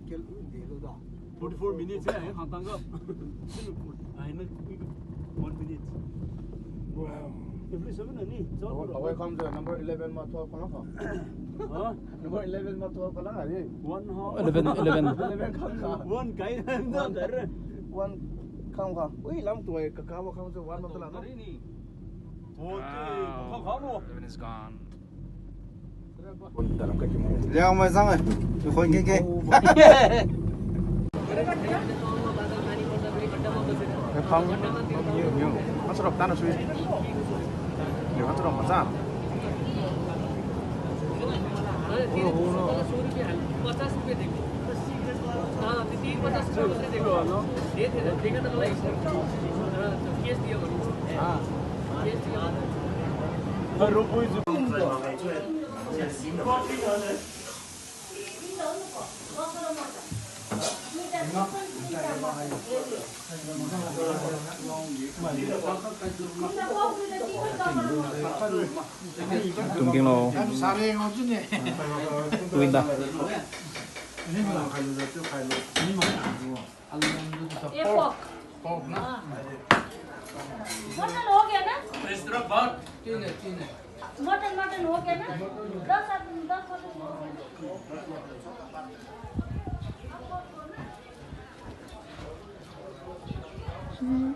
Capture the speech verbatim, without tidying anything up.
Kel de lo da. Forty-four minutes eh, hang tangga. Ai na, one minute. Wow. Every seven ani. Awai, awai, come to number eleven ma twelve kala ka. Huh? Number eleven ma twelve kala ka, eh. One half. Eleven, eleven. Eleven kala ka. One kai na da. One kala ka. Ui, lam tu ai, kaka wa kang se one ma tala na. Wow. Eleven is gone. Liang mai sang eh. Khoi ke ke. Phang, phang, niu, niu. Masarap tana sui. Niu masarap masa. Tungking lo. Tuin da. Eh, pork. Pork na? Ah. Mutton ho gaya na? Mutton, mutton ho gaya na? Das aadmi, das mutton ho gaya na? Hmm.